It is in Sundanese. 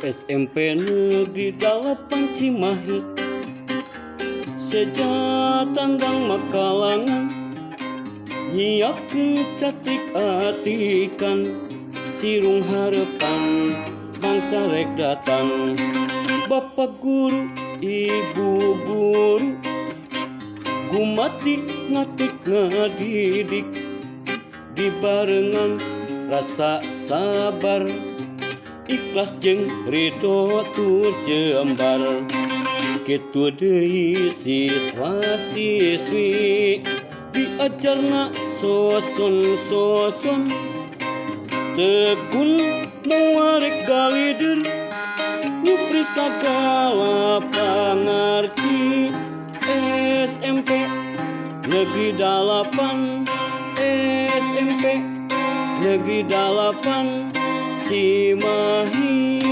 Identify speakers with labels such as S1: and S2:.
S1: SMP Negeri 8 Cimahi, seja tandang makalangan, nyiapkeun cacik atikan, sirung harepan bangsa rek datang. Bapak guru, ibu guru, gumati ngatik ngadidik, dibarengan rasa sabar, ikhlas jeung ridho tur jembar. Kitu deui siswa siswi, diajarna soson soson, tekun moal rek galider, nyupri sagala pangarti. SMP Negeri 8, SMP Negeri 8 Cimahi.